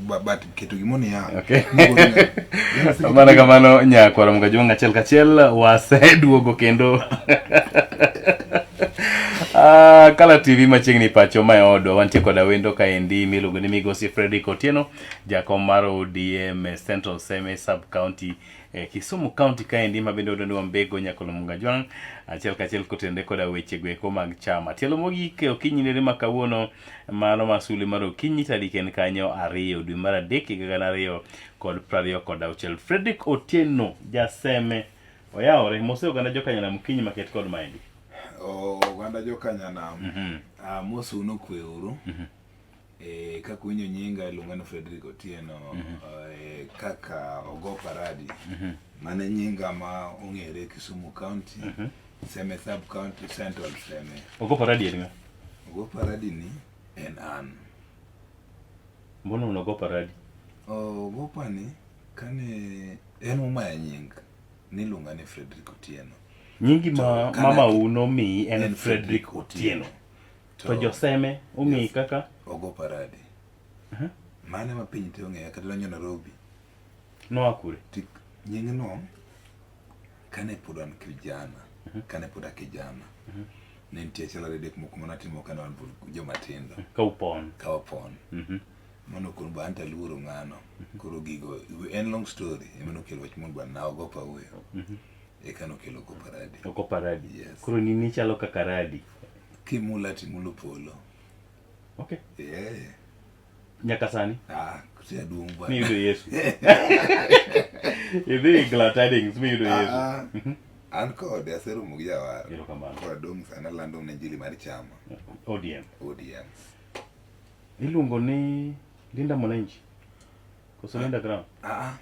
But keto gimoro niya. Okay. Mana kamano nyakwara Mkajwang' achiel kachiel waseduogo kendo. Kala TV machiegni pacho ma e odwa wantie koda wendo kaendi miluongo ni Migosi Fredrick Otieno jakom mar ODM Central Seme Sub County Kisumu County kaendi ma bende odwa ni wambego Nyakolo Mungajwang' achiel kachiel kotenore koda weche goeko mag chama. Tielo mogik e okinyi nere ma kawuono mano ma suli mar okinyi tarik en kanyo 2 dwe mar 3 higa gana ariyo kod prariyo kod auchiel. Fredrick Otieno Jaseme oyawore mose oganda jokanyanam okinyi maket kod maendi. Oganda jokanyanam amosou nokwe uru. Kaka uwinjo nyinga iluonga ni Fredrick Otieno. Kaka Ogo Paradi. Mano e nyinga ma ong'ere Kisumu County. Seme Sub County, Central Seme. Ogo Paradi en ng'a? Ogo Paradi ni en an. Mbona un Ogo Paradi? Ogo Pani kane en momaya nying niluonga ni Fredrick Otieno. Nyingi ma mama u nomiyi en Fredrick Otieno. To joseme ong'eyi kaka? Ogo Paradi. Mano ema piny te ong'eya kata donjo Nairobi. Noa kure? Tik nyingno kane pod an kijana, kane pod a kijana, ne nitie achiel ariyo adek moko manatimo kane wan pod joma tindo. Ka upon. Ka wapon. Mano koro ba anto aluoro ng'ano. Koro gigo en long story ema nokelo wach mondo bwana na ogo pauyo. Eka nokelo Ogo Paradi. Ogo Paradi. Yes. Koro nini chalo kaka radi. Kimula timulo polo. Okay. Yeah. Nyaka sani. Ah, kuseduong' bwana. Miyudo Yesu. Idhi Glad Tidings miyudo Yesu. Ah, an kode aseromo gi jawar. Erokamano. Koro adong' sani alando ne injili mar chama. ODM. ODM. Iluongo ni Linda Mwananchi. Koso Linda Ground. Ah.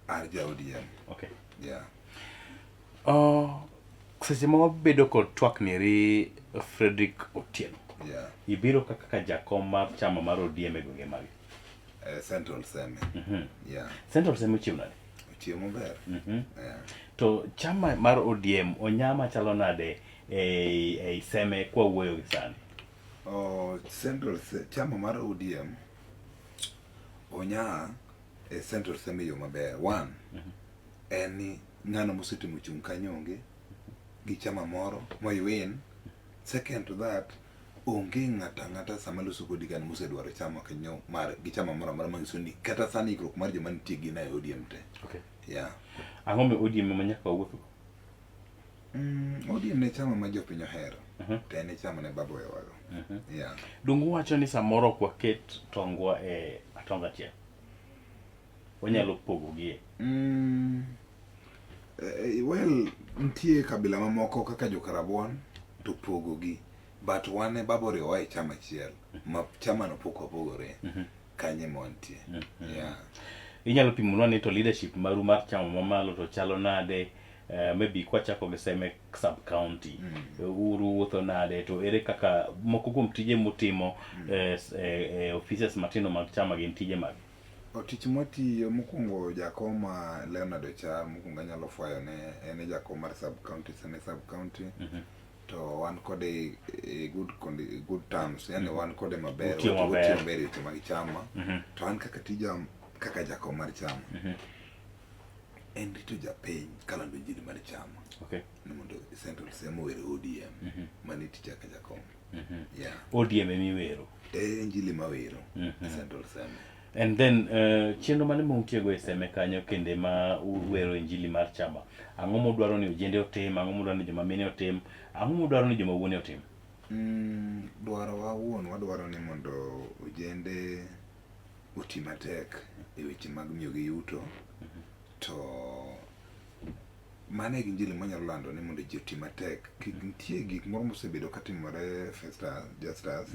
Ar ja ODM. Okay. Yeah. Seche ma wabedo kod twak neri Fredrick Otieno. Yeah. Ibiro kaka jakom mar chama mar ODM e gwenge mage? Central Seme. Yeah. Central Seme ochiew nade? Ochiew maber. Yeah. To chama mar ODM onyama chalo nade ei Seme kwa wuoyo gi sani? Oh, Central chama mar ODM onya e Central Seme yo maber. One, en ni ng'ano mosetimo chung' kanyo onge gi chama moro moywin. Second to that, onge ng'ato ang'ata sama loso kodi kan mosedwaro chama kanyo mar gi chama moro amora manyiso ni kata sani ikruok mar joma nitie gin e ODM te. Okay. Yeah. Ang'o mi ODM ema nyaka wawuothgo? ODM ne chama ma jopiny ohero. To en e chama ne baba owewago. Yeah. Donge uwacho ni samoro ok waket tongwa e atonga achiel? Wanyalo pogogi. Well, nitie kabila mamoko kaka jokarabuon to pogogi. But wan e baba oriwowa e chama achiel. Ma chama no pok wapogore. Kanye ma wantie. Yeah. Inyalo pimonwa ni to leadership maru mar chama mamalo to chalo nade? Maybe kwachako gi Seme sub county. Uru wuotho nade to ere kaka moko kuom tije mutimo offices matindo mag chama gin tije mage? Tich mwatiyo mokwongo jakom Leonard Ocha mokwongo anyalo fwayo ne en e jakom mar sub county Seme sub county. To wan kode e good terms, yani wan kode maber, Utiyo maber. watiyo maber e weche mag chama. To an kaka tija kaka jakom mar chama en rito japiny kalando injili mar chama. Okay. Ni mondo Central Seme owere ODM. Mano e tija kaka jakom. Yeah. ODM ema iwero. E injili mawero e Central Seme. And then chenro mane ma utiego e Seme kanyo kinde ma uwero injili mar chama? Ang'o mudwaro ni ojende otim? Ang'o mudwaro ni joma mine otim? Ang'o mudwaro ni joma wuone otim? Dwaro wa wuon wadwaro ni mondo ojende oti matek e weche mag miyogi yuto. To mano e injili mwanyalo lando ni mondo ji oti matek. Kik nitie gik moro mosebedo katimore Festus, Justus,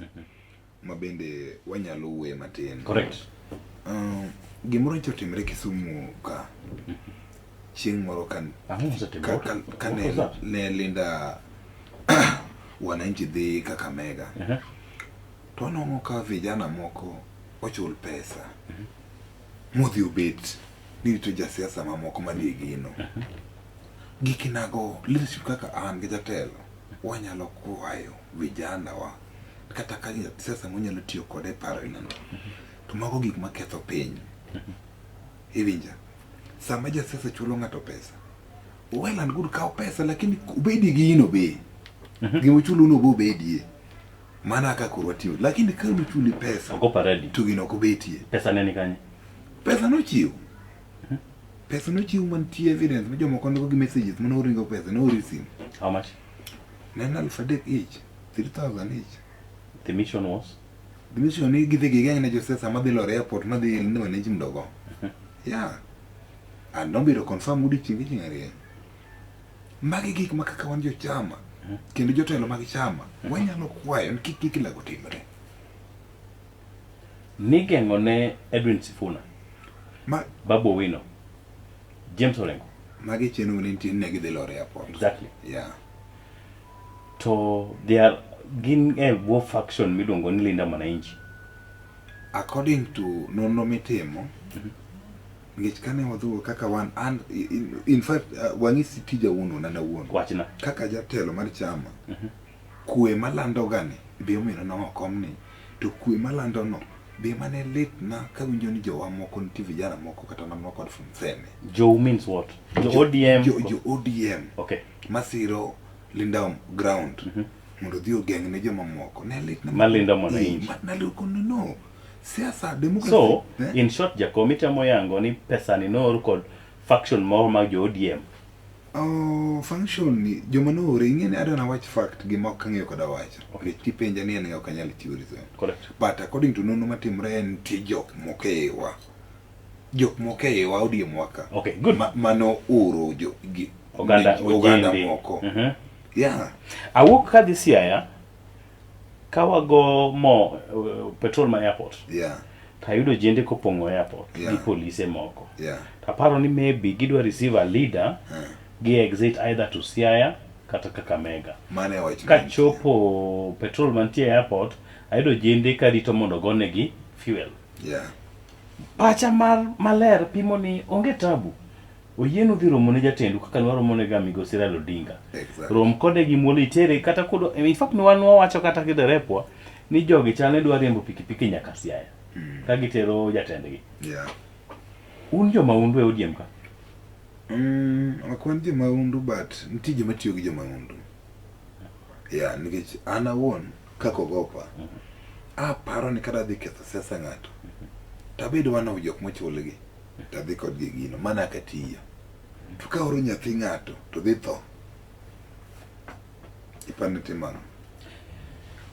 ma bende wanyalo wuoye matin. Correct. Gimoro nyocha otimore Kisumu ka. Chieng' moro ka Ang'o mosetimore? ka What was that? ne Linda wananchi dhi Kakamega. To wanwang'o ka vijana moko ochul pesa modhi obet ni rito jasiasa mamoko madhi e gino. Gikinago leadership kaka an gi jatelo wanyalo kwayo vijana wa Kata ka siasa monyalo tiyo kode e paro inano. To mago gik maketho piny. Iwinja? Sama jasiasa chulo ng'ato pesa, well and good kaw pesa lakini obedi gi ino be. Gima ochulo no be obedie. Mana kaka koro watiyo. Lakini ka nochuli pesa, Ok oparedi. to gino ok obetie. Pesa ne ni kanye? Pesa nochiw. Pesa nochiw mantie evidence ma jomoko ndiko gi messages mane oringo pesa ne oor e simu. How much? Ne en 3000 each, 3000 each. The mission was? The mission ni gidhi gigeng' ne josiasa madhi loro airport madhi ne wananchi mdogo. Yeah. And nobiro confirm odiochieng' gi chieng' ariyo. Magi gik ma kaka wan jochama kendo jotelo mag chama wanyalo kwayo ni kik gik lago timre. Nigeng'o ne Edwin Sifuna, Ma Babu Owino, James Orengo. Magi chenro ne nitie ni ne gidhi loro airport. Exactly. Yeah. To they are gin e bwo faction miluongo ni Linda Mwananchi. According to nonro mitimo, nikech kane wadhuo kaka wan an in fact wang'isi tija wuon an awuon Wachna. Kaka jatelo mar chama, kwe malando gani be omiyo nanwang'o kom ni to kwe malando no be mane litna kawinjo ni jowa moko nitie vijana moko kata mana kod from Seme. Jo means what? Jo ODM. Jo ODM. Okay. Masiro Linda ground mondo odhi ogeng' ne jomamoko ne litna Malinda mwananchi. Naloko ni no siasa democracy. So, eh? in short, Jakom itemo yango ni pesa ni noor kod faction moro mag jo ODM. Oh, function ni joma noore ing'e ni adwa nawach fact gima ok ang'eyo koda wacho. Okay. Nikech kipenja ni en ok anyal chiwo reason. Correct. But according to nonro matimore en nitie jok moko e iwa. Jok moko e iwa ODM wa ka. Okay, good. Mano oro jo, gi, Oganda, oganda ojende. moko. Yeah. Awuok kadhi Siaya, ka wago mo petrol ma airport. To ayudo jende kopong'o airport gi polise moko. To aparo ni maybe gidwa receive a leader gi exit either to Siaya kata Kakamega. Mano e wach. Kachopo petrol mantie e airport, ayudo jende karito mondo ogonegi fuel. Pacha mar maler pimo ni onge tabu. Oyienu dhi romo ne jatendu kaka nwaromo ne ga migosi Raila Odinga. Rom kode gi muolo itere kata kudo in fact wan wawacho kata gi derepwa ni jogi chal ne dwa riembo pikipiki nyaka Siaya. Ka gitero jatendgi. Un jo maundu e ODM ka? Ok wan jo maundu but nitie joma tiyo gi jo maundu. Yeah, nikech an awuon kaka ogopa aparo ni kada dhi ketho siasa ng'ato to abed one of jok mochulgi to adhi kodgi e gino mana kaka tiyo. To ka oro nyathi ng'ato to dhi tho iparo ni timo ang'o?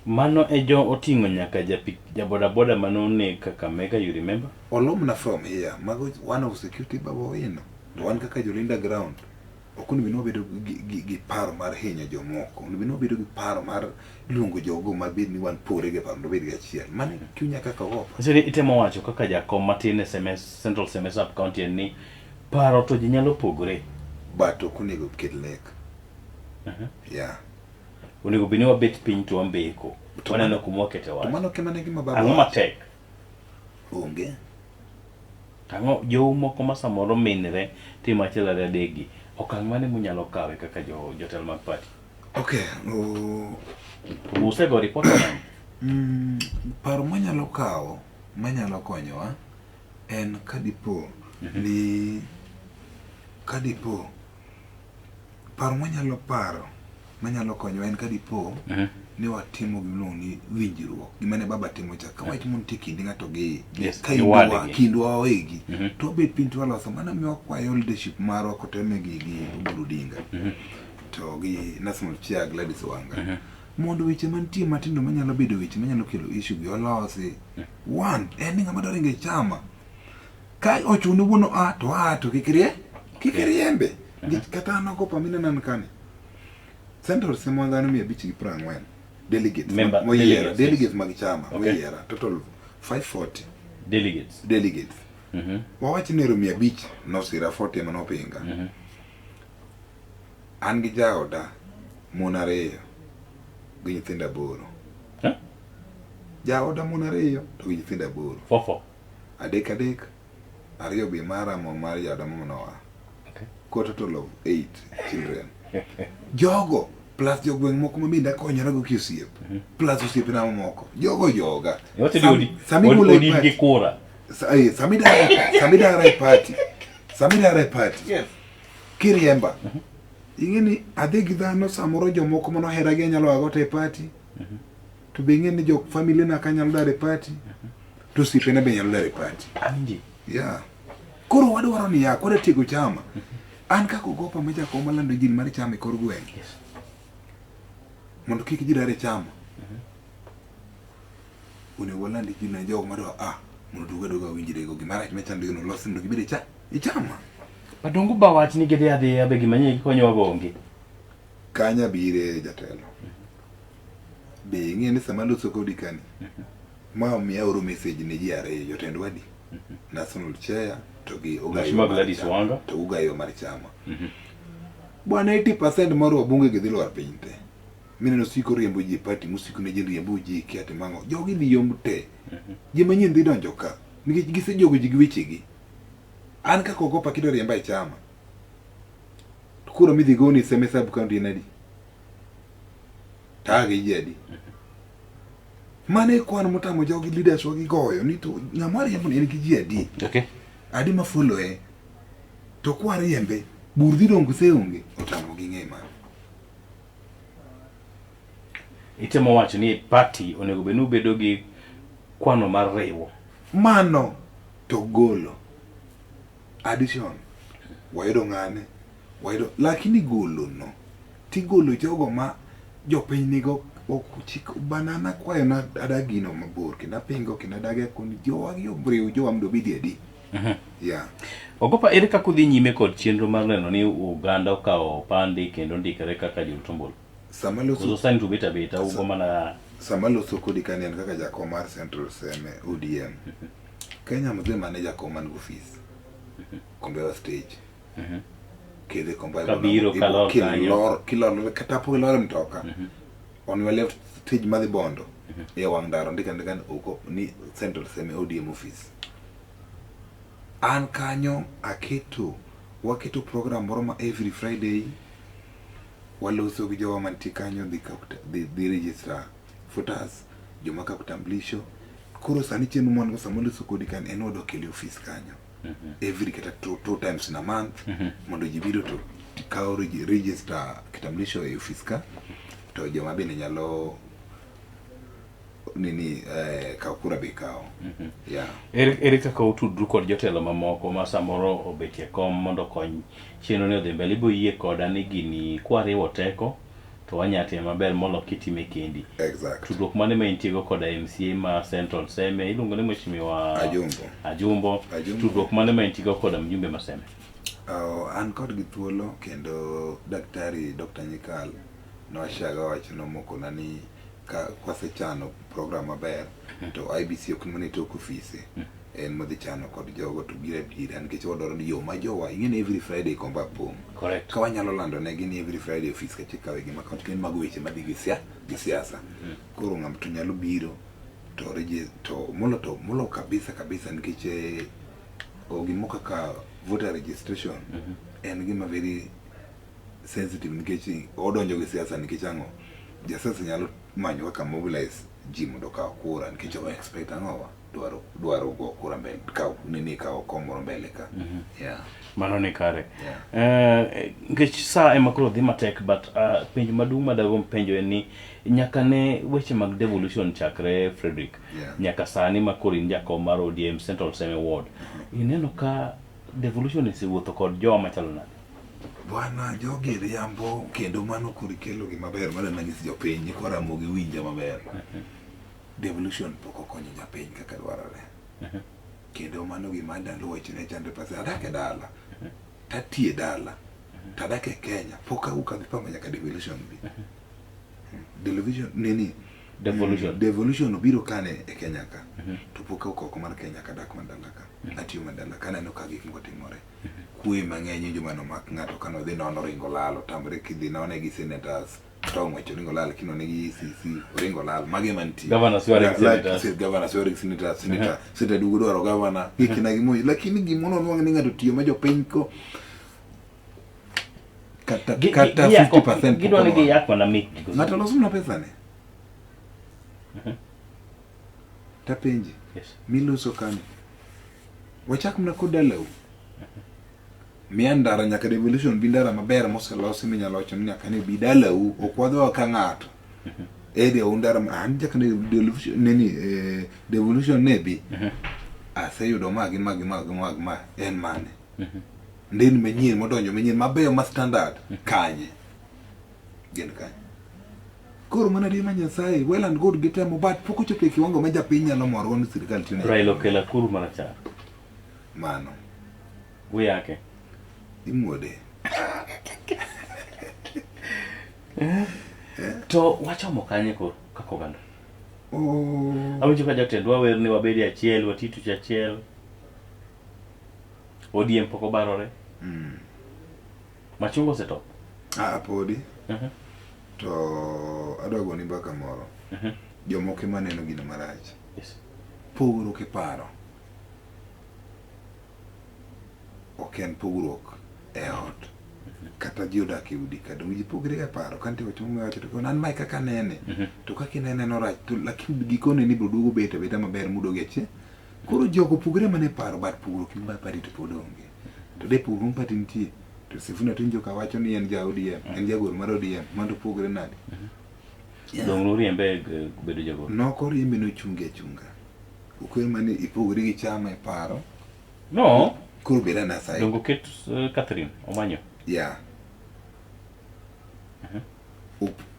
Mano e jo oting'o nyaka ja boda boda mane oneg Kakamega, you remember? Olomna from here, mago one of security Baba Owino. To wan kaka jolinda ground, ok onego bed ni wabedo gi paro mar hinyo jomoko. Onego bed ni wabedo gi paro mar luongo jogo mabed ni wan pogre gi paro mondo wabed gi achiel. Mano e chunya kaka ogopa. Nyiso ni itemo wacho kaka jakom matin e Seme Central Seme Sub County en ni paro to ji nyalo pogre. But ok onego kel nek. Yeah. Onego bed ni wabet piny to wambeko. To Waneno mano- kuma wakete To wach. mano kema ne gima baba Ang'o wacho. matek? Onge. Ang'o jou moko ma samoro minre timo achiel ariyo adek gi. Okang' mane munyalo kawe kaka jo jotelo mag party? Okay. Oh, Usego report nang'o? Paro manyalo kawo manyalo konyowa en kadipo ni kadipo paro manyalo paro manyalo konyowa en kadipo ni watimo gimiluongo ni winjruok gima ne baba timo cha ka wach montie kindi ng'ato gi Yes, ka gi indwa wadgi. kindwa wawegi to wabet piny to waloso mano miyo wakwayo leadership marwa koteme gi Oburu Odinga to gi National Chair Gladys Wanga mondo weche mantie matindo manyalo bedo weche manyalo kelo issue gi olosi. One en ni ng'ama dwa ringo e chama ka ochuno wuon a to a to kik rie kik riembe nikech kata an ogopa minena an kani Central Seme dhano 540 delegates Member- moyiero delegates, yes. delegates mag chama moyiera total 540 Delegates. Delegates. Wawach ni ero 500 nosira 40 ema nopinga. An gi jaoda mon ariyo gi nyithindo aboro. Huh? Jaoda mon ariyo to gi nyithindo aboro. Four four. Adek adek, ariyo be mara mo mar jaoda monowa. Okay. Quarter total of 8 children. Jogo Plus jogweng' moko ma bende akonyorago ki osiep. Plus osiepena mamoko. Jogo joga. Iwacho ni Sam- odi sami golo e odi party. gi kura. Sami dara e party. Sami dara e party. Yes. Kiriemba. Ing'e ni adhi gi dhano samoro jomoko manohera gi anyalo ago te e party. To be ing'e ni jok family na ka nyalo dar e party. To osiepena be nyalo dar e party. Awinji. Yeah. Koro wadwaro niya, kwada tieko chama. An kaka Ogopa ma jakom malando injili mar chama e kor gweng'. Yes. Mondo kik ji dar e chama. Onego waland injili ne jogo madwa a mondo duogo aduoga winjrego gima rach machando gi no los mondo gibed e cha e chama. But dongo ba wach ni gidhi adhiya be gima nyie gikonyowa go onge. Kanya bire jatelo. Be ing'e ni sama loso kodi kani ma omiya oro message ne ji ariyo jotend wadi national chair to gi ogayo Mheshimiwa mar Gladys chama. Wanga. To ugayo mar chama. Bwana 80% mar wabunge gi dhi lwar piny te. Mineno siko riembo ji e party mosiko ne ji riembo ji kia timang'o. Jogi dhi yomb te. Ji manyien dhi donjo ka nikech gisejogo ji gi wechegi. An kaka Ogopa kidwa riemba e chama. To kura midhi goni Seme sub county en adi? Tagi ji adi? Mano e kwan motamo jogi leaders wa gigoyo ni to ng'ama riembo ni en gi ji adi? Okay. Adi ma follow e? To kwa riembe, bur dhi dong' kose onge? Otamo gi ng'e mano. Itemo wacho ni party onego bed ni ubedo gi kwano mar riwo. Mano to golo. Addition. Wayudo ng'ane. Wayudo lakini golo no. Tigolo jogo ma jopiny nigo ok chik banana kwayo na adagino mabor kendo apingo kendo adagi akoni jowa gi obriw jowa mondo obedi adi. Yeah. Ogopa ere kaka udhi nyime kod chenro mar neno ni oganda okawo opande kendo ondikore kaka jolut ombulu? Sama loso Koso sani to ubet abeta ugo mana sama loso kodi kani en kaka jakom mar Central Seme ODM. Kenya mzima ne jakom man go ofis. Kombewa stage. Kidhi Kombewa Kabiro kalor kanyo. kilor kilor kata pok ilor e mtoka. On your left stage madhi Bondo. E wang' ndara ndika ndika ni oko ni Central Seme ODM office. An kanyo aketo waketo program moro ma every Friday waloso gi jowa mantie kanyo dhi kawo dhi register voters joma kawo kitambulisho koro sani chenro mwan go sama waloso kodi kan en wadwa kele ofis kanyo every kata two times in a month mondo ji biro to kawo register kitambulisho e ofis ka to joma bende nyalo nini kawo kura be kawo yeah. Ere kaka utudru kod jotelo mamoko ma samoro obetie e kom mondo okony chenro ni odhi mbele? Ibo yie koda ni gini kwariwo teko to wanya time maber molo kitime kendi. Exact. Tudruok mane ma intiego koda MCA ma Central Seme iluongo ni Mheshimiwa Ajumbo. Ajumbo. Ajumbo. Tudruok mane ma intiego koda mjumbe ma Seme? An kodgi thuolo kendo daktari Dr. Nyikal noshaga wacho nomokona ni ka kwasechano program maber to IBC ok mana e tok ofise en modhi chano kod jogo to biro abira nikech wadwaro ni yo ma jowa ing'e ni every Friday Komba pong' Correct. ka wanyalo lando negi ni every Friday ofis kacha ikawe gima kaunti kendo mago weche madhi gi gi siasa koro ng'ama to nyalo biro to to molo to molo kabisa kabisa nikech gimoro kaka voter registration en gima very sensitive nikech odonjo gi siasa nikech ang'o jasiasa nyalo manyo kaka mobilize ji mondo okaw kura nikech o expect ang'owa dwaro dwaro go kura mbele kaw nini kaw kom moro mbele ka yeah Mano ni kare. Yeah. Nikech saa ema koro dhi matek but penjo maduong' madagomb penjo en ni nyaka ne weche mag devolution chakre Frederick Yeah. nyaka sani ma koro in jakom mar ODM Central Seme Ward ineno ka devolution osewuotho kod jowa machalo nade? Bwana jogi riambo kendo mano koro ikelo gima ber madwa nanyis jopiny nyikwa Ramogi winja maber. Devolution pok okonyo japiny kaka dwarore. Kendo mano gima adalo wacho ne chande pesa adak e dala. Tatiye dala. Tadak e Kenya. Pok awuok adhi pango nyaka devolution bi. Devolution nini? Devolution. Devolution obiro kane e Kenya ka. To pok awuok oko mar Kenya ka adak mandala ka. Atiyo mandala ka aneno ka gik moko timore. Kwe mang'eny joma nomak ng'ato kane odhi nono ringo lal otamre kidhi none gi senators to ng'wech oringo lal kinone gi ECC oringo lal mage mantie. Governor swearing Like, senators. Governor swearing senators, senator, senator duogo dwaro governor, gikina gi moyo. Lakini gimono nwang' ni ng'ato tiyo ma jopiny ko Kata kata 50% Gidwa ni giyak mana mich. Ng'ato loso mana pesa ne. Tapenji. Yes. Miloso kani. Wachak mana kod dalau. Miya ndara nyaka devolution bi ndara maber moselosi minyalo wacho ni nyaka ni bi dalau ok wadhowa ka ng'ato. Area u ndara an nyaka ne devolution nini devolution ne bi. Aseyudo ma gi ma gi ma gi ma gi ma en mane. Nderni manyien modonjo manyien mabeyo ma standard kanye. Gin kanye. Koro mana adier ma Nyasaye well and good gitemo but pok ochopo e kiwango ma japiny nyalo morgo ni sirkal tiyo ne Raila okelo akuru marachar. mano. Uyake. Imuode. To wachomo kanye koro kaka oganda? Oh. Awinjo ka jatendwa wer ni wabed e achiel, wati tich achiel. ODM pok obarore. Machunga osetop. Ah, podi. Mhm. To adwa goni mbaka moro. Jomoko ema neno gino marach. Yes. Pogruok e paro. Ok en pogruok e ot. Kata ji odak e udi ka donge ji pogre e paro ka nitie wach moro miwacho to koni an mae kaka anene to kaka inene no rach to lakini gikone ni biro duogo bet abeda maber mudoge achiel. Koro jogo pogre mana e paro but pogruok mar party to pod onge. To de pogruok mar party nitie to Sifuna to winjo ka wacho ni en ja ODM, en jagoro mar ODM, mano to pogre nade? Yeah. Dong' nuriembe e bedo jagoro. Nokoriembe nochunge achunga. Okwer mana ni ipogri gi chama e paro. No, Koro bed ana side. dong' oket Catherine Omanyo. Yeah.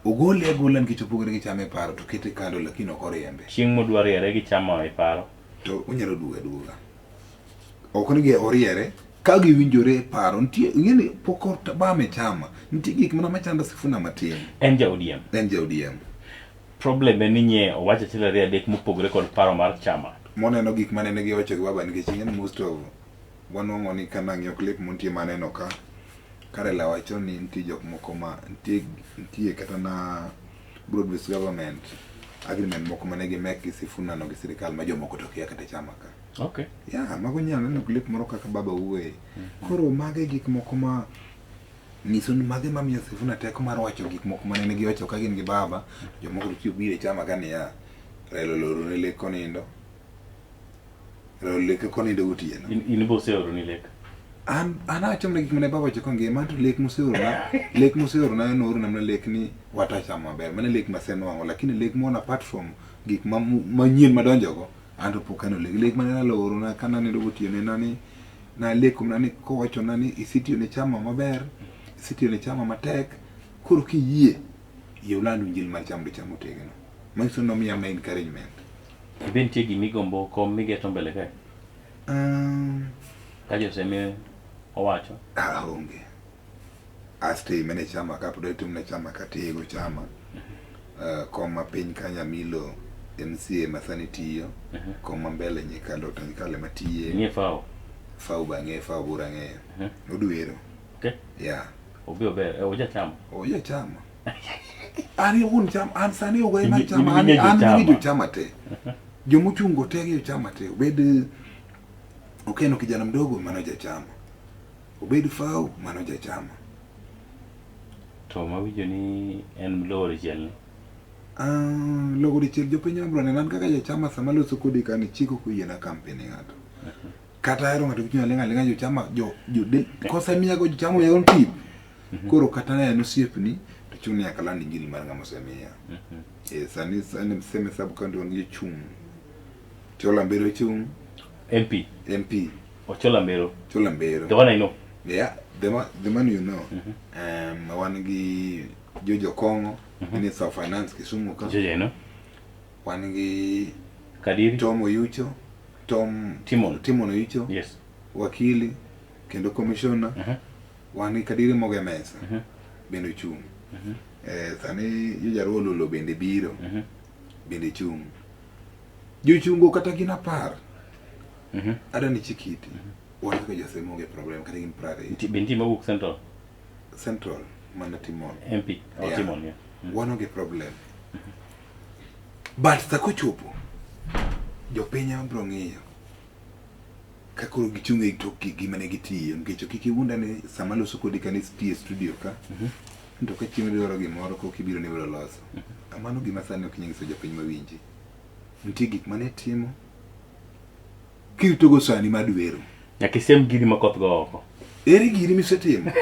Ogole agola nikech opogore gi chama e paro to kete kando lakini ok oriembe. Chieng' modwa riere gi chama e paro. To onyalo duogo aduoga. Ok ni oriere ka giwinjore e paro nitie ing'e ni pok obam e chama nitie gik mana machando Sifuna matin. En ja ODM. En ja ODM. Problem en ni nye owacho achiel ariyo adek mopogore kod paro mar chama. Moneno gik manene giwacho gi baba nikech ing'e ni most of wanwang'o ni ka nang'iyo clip montie maneno ka Karela wacho ni nitie jok moko ma nitie nitie kata na broad based government agreement moko mane gimek gi Sifuna no gi sirikal ma jomoko to kia kata e chama ka. Okay. Yeah, mago nyalo neno clip moro kaka baba wuoye. Koro mage gik moko ma nyiso ni mage mamiyo Sifuna teko mar wacho gik moko manene giwacho ka gin gi baba, jomoko to tiyo biro e chama ka niya, Raila oloro ne lek konindo. Raila lek konindo gotieno. In be oseoroni lek. An awacho mana gik mane baba owacho kongima, an to lek moseorona, lek moseorona noorona mana lek ni wata chama maber. Mano e lek masenwang'o, lakini lek mono apart from gik manyien madonjogo, an to pok aneno lek. Lek mane Raila oorona ka nanindo gotieno en ni naleko mana ni kowachona ni isetiyo ne chama maber, isetiyo ne chama matek, koro kiyie, yie uland injili mar chama mondo chama otegno. Manyiso ni nomiya mana encouragement. Be nitie gima igombo kom migeto mbele kae? Ka Joseme owacho. Ah, onge. Astay mana e chama ka pod atimo ne chama ka tego chama. Kom ma piny ka Nyamilo MCA ma sani tiyo. Kom ma mbele Nyikalo to Nyikalo ema tiye. Ing'e FAO? FAO be ang'eyo, FAO bura ang'eyo. Odwero. Okay. Yeah. Obi ober, oja chama. Oja chama. An wuon chama, an sani ogo ema chama, In an ing'e an gi jochama te. Jomochungo te gi jochama te. Obed Okeno kijana mdogo mano jachama. Obed FAO mano jachama. To mawinjo ni en lowo dichiel ni. Ah, logo dichiel jopiny bro neno an kaka jachama sama loso kodi ka ni chik ok oyiena campaign ne ng'ato. Kata ahero ng'ato gi chunya ling' aling'a jochama jo jo de, kosemiyago jochama omiyago tip. Koro kata ne en osiepni to chuno ni nyaka land injili mar ng'ama osemiya. Eh, sani sani Seme sub county wan gi jochung'. Chola Mbero chung'. MP. MP. Ochola Mbero. Chola Mbero. The one I know. Yeah, the man you know. Wan gi Jojo Kong'o, Minister of Finance Kisumu ka. Jojo I know. Wan gi Kadiri. Tom Oyucho, Tom Timon. Timon Oyucho. Yes. Wakili kendo commissioner. Wan gi Kadiri Moge Mesa. Bende ochung'. Sani Jojaruo Ololo bende biro. Bende chung'. Jochungo kata gin 10. Ada ni chikiti. Wan kaka josemo onge problem kata gin 20. Be nitie mawuok Central? Central mana Timon. MP. Oh, Yeah. Timon, yeah. Wan onge problem. But sa kochopo, jopiny ema biro ng'iyo. Ka koro gichung' e tok gima ne gitiyo nikech kik iwuonda ni sama loso kodi ka ni tiyo e studio ka to ka chieng' idwaro gimoro kok ibiro ni ibiro loso. Mano gima sani ok inyal nyiso jopiny mawinji. Nitie gik mane itimo kiritogo sani madwero. Nyaka isiem giri ma koth go oko. Ere giri misetimo?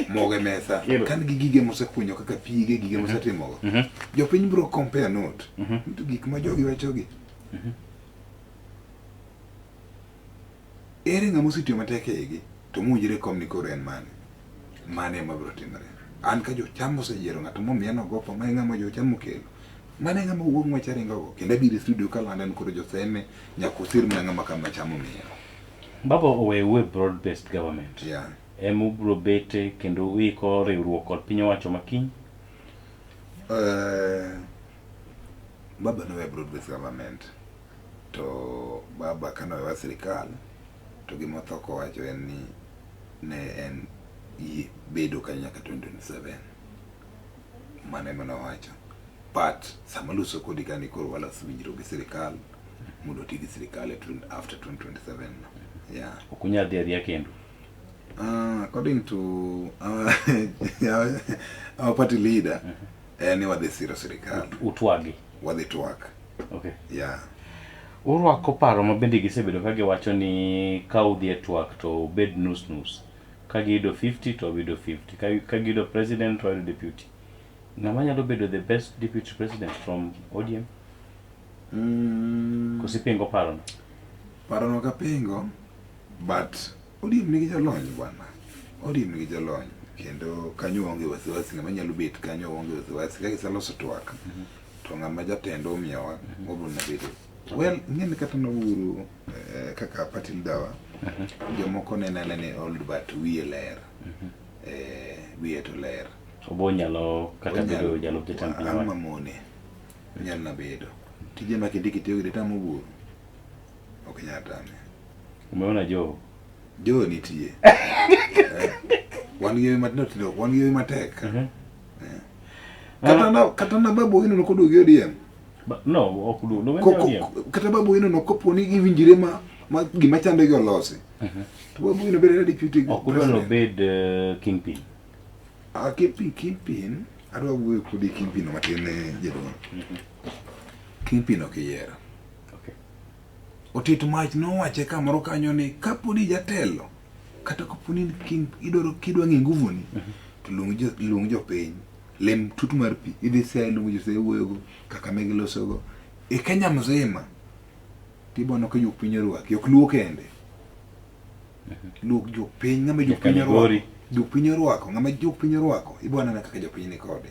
Mogo e mesa. Kan gi gige mosekunyo kaka pige, gige mosetimogo. Jopiny biro compare note. To gik ma jogi wachogi. Ere ng'ama osetiyo matek e igi to mowinjore kom ni koro en mane? Mane ema biro timore. An ka jocham oseyiero ng'ato momiya nogopa, ma e ng'ama jocham okelo. Mano e ng'ama wuok ng'wech aringogo. Kendo abiro e studio kalando ni koro joseme nyaka usir mana ng'ama kama cham omiyo. Baba oweu e broad based government. Yeah. Ema ubiro bete kendo uiko riwruok kod piny owacho makiny. Baba nowe broad based government to baba kane owewa sirikal to gima otho kowacho en ni ne en bedo kanyo nyaka 2027. Mano ema nowacho. But sama loso kodi kani koro waloso winjruok gi sirikal mondo oti gi sirikal e after 2027 no. Yeah. Ok unyal dhi adhiya kendu. According to our party leader, en ni wadhi siro sirikal. Utwagi. Wadhi twak. Okay. Yeah. Urwako paro ma bende gisebedo ka giwacho ni ka udhi e twak to ubed nus nus. Ka giyudo 50 to wayudo 50. Ka giyudo president to wayudo deputy. Ng'ama nyalo bedo the best deputy president from ODM? Koso ipingo parono? Parono ok apingo, but ODM nigi jolony bwana. ODM nigi jolony kendo kanyo waonge wasiwasi ng'ama nyalo bet kanyo waonge wasiwasi ka giseloso twak to ng'ama jatend omiyowa obiro na bedo. Well, ing'e ni kata noburu kaka party leader wa jomoko nene anena ni old but wiye ler. Wiye to ler. Obo nyalo kata bedo jalup jatend piny Ang' owacho. mamone onyalo na bedo. Tije ma Kindiki tiyo gi tamo Oburu ok nyal tame. Umeona Joho? Joho nitie. Wan gi yore matindo tindo, wan gi yore matek. Kata na Babu Owino nokoduogo gi ODM. No, ok du. No, Kata Babu Owino nokopo ni giwinjre ma gima chando gi olosi. To Babu Owino bedo deputy. Ok udwa nobed kingpin. Ah, kingpin, adwa wuoyo kodi kingpin no matin ne jaduong'. Kingpin ok iyiero. Okay. Otit mach nowache kamoro kanyo ni kapo ni jatelo kata kapo ni king idwaro kidwa ng'e nguvu ni to luong jopiny lem tut mar pi idhi Siaya iluongo jo Siaya wuoyogo Kakamega ilosogo e Kenya mzima tibono ka jopiny orwaki ok luo kende luok jopiny ng'ama jopiny orwako jopiny orwako ng'ama jopiny orwako ibo neno kaka jopiny ni kode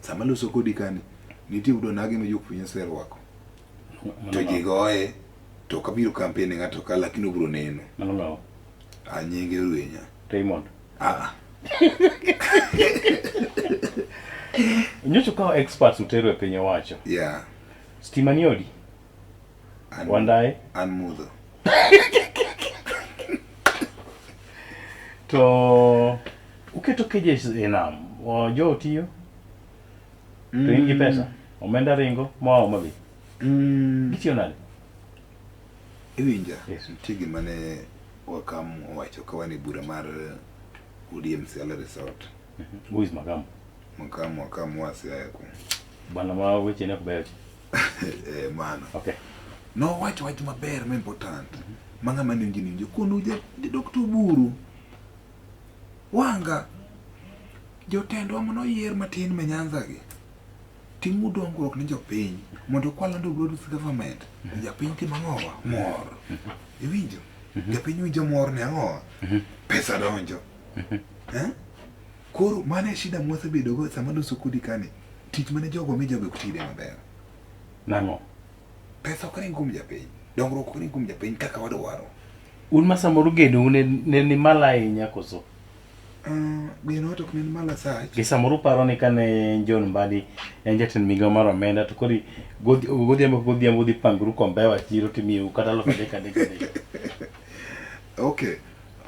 sama loso kodi kani nitie udo nagi ma jopiny oserwako to ji goye to ok abiro campaign ne ng'ato ka lakini obiro neno. Mano ng'awa? Ah, nyinge Rwenya. Raymond. Ah. Nyocha ukawo experts utero e piny owacho. Yeah. Stima ni odi? An, Wandaye? An mudho. To uketo keje e nam. Jo tiyo? To in gi pesa? Omenda ringo moa Homa Bay. Gitiyo nade? Iwinja? Yes. Nitie gima ne Wakam owacho ka wan e bura mar ODM Siala Resort. Who is Makamu? Makamu Wakam wa Siaya ku. Bwana ma weche ne ok beyo cha. Eh, mano. Okay. Nowacho wach maber ma important. Ma ng'ama ne winjo ni winjo. Kono ja Dr. Oburu. Wanga. Jotendwa manoyier matin me Nyanza gi. Timo dongruok ne jopiny mondo kwalando broad government japiny timo ang'owa mor iwinjo japiny winjo mor ne ang'owa pesa donjo Eh? Koro mano e shida mwasebedogo sama loso kodi kani tich mane jogo mi jogo ok tide maber Nang'o? Pesa ok ring kuom japiny dongruok ok ring kuom japiny kaka wadwaro. Un ma samoro genou ne ni malo ahinya koso? Geno to ok ne ni malo asach. Gi samoro uparo ni kane John Mbadi en jatend migawo mar omenda to koro godhiambo ka godhiambo udhi pangoru kombewa chiro timiyou kata aluf adek adek adek. Okay.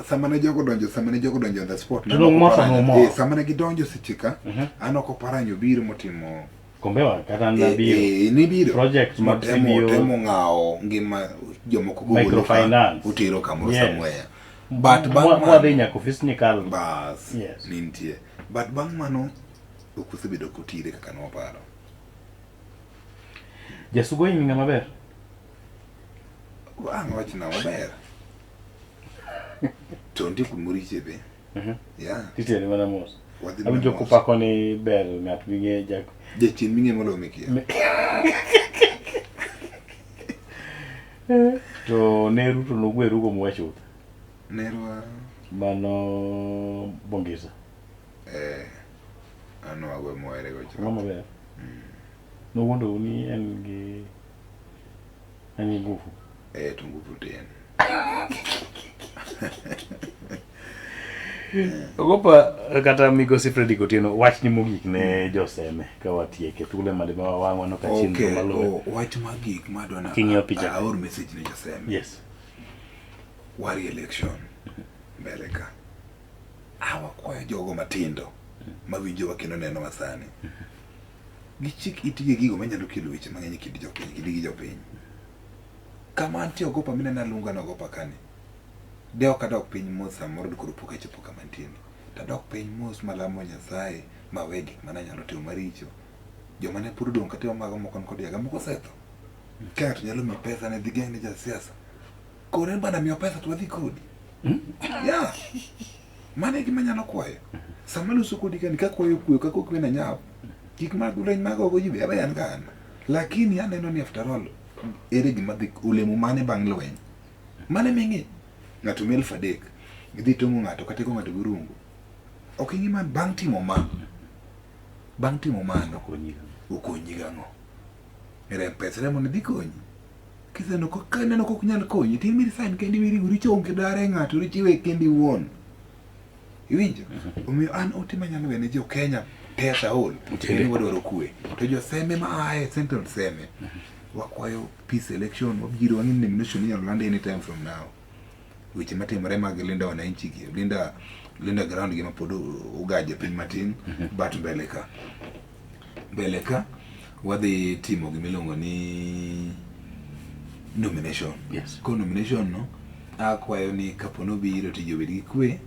Sama ne jogo donjo, sama ne jogo donjo on the spot. To nong'o to nomor. Sama ne gidonjo seche ka, an ok oparanyo biro motimo Kombewa kata nabiro. Eh, nibiro. Project mag Motemo CBO. temo ng'awo ngima jomoko gogolo ka, Microfinance. Utero kamoro Yes. somewhere. But bang' Mwa- Mwadhi mano nyaka ofis Nyikal. bas Yes. nintie. But bang' mano ok osebedo kotire kaka nwaparo. Jasugo in ng'ama ber. Ang' wachna maber. To nitie kumoriche be. Yeah. Titieni mana mos. Wadhi mana Awinjo mos. kupako ni ber ng'at ming'e jak Jachien ming'e moloyo mikia. to ne Ruto nogweru go mwa chuth. Nerwa Mano Bongisa. eh an wagwe mohere go chon. Ng'ama ber. Nowuondou ni en gi en gi ngufu. Eh to nguvu tin. Ogopa kata migosi Fredrick Otieno wachni mogik ne joseme ka watieke thuolo ema ma wang'wa no ka chenro Okay, maluwe. oh, wach magik madwa na King'iyo picha. aor message ne joseme. Yes. Wari election mbele ka. Awakwayo jogo matindo mawinjowa kendo nenowa sani. Gichik itgi e gigo manyalo kelo weche mang'eny e kind jopiny kendo gi jopiny. Kama antie ogopa minena lunga na ogopa kani. De ok adok piny mos samoro koro pok achopo kama antie ni. Tadok piny mos malamo Nyasaye mawe gik mane anyalo timo maricho. Joma ne pod odong' katimo mago moko nikod yaga moko osetho. Ka ng'ato nyalo miyi pesa ne dhi geng' ne jasiasa. Koro en bana miyo pesa to wadhi kodi. Yeah. Mano e gima anyalo kwayo. Sama aloso kodi kani kakwayo kwe kaka okwe na nyap. Gik mag lweny mag ogo ji be abe an ga an. Lakini aneno ni after all ere gima dhi olemo mane bang' lweny. Mane ming'i ng'ato mi 3000 idhi tong'o ng'ato kata igo ng'ato gi rungu. Ok ing'i man bang' timo ma. Bang' timo mano Okonyi. okonyi gang'o? Rem pesa remo ne dhi konyi. Kiseneno ko ka ineno kok nyal konyi, tin mi resign kendi miringo richo onge dare ng'ato richo iwe kendi iwuon. Iwinjo? Omiyo an ote manyalo wene jo Kenya te as a whole, Tiende. en ni wadwaro kwe. To joseme ma aye Central Seme, wakwayo peace election, wabiro wang'e ni nomination inyalo land anytime from now. Weche matimore mag Linda wananchi gi, Linda Linda ground gi ma pod ogaje piny matin, but mbele ka. Mbele ka wadhi timo gimiluongo ni nomination. Yes. Ko nomination no, akwayo ni kapo nobiro to ji obed gi kwe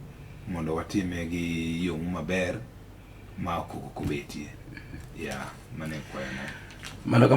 mondo watime gi yo maber ma ok koko betie. Yeah, mano e kwayona. Mano kamano.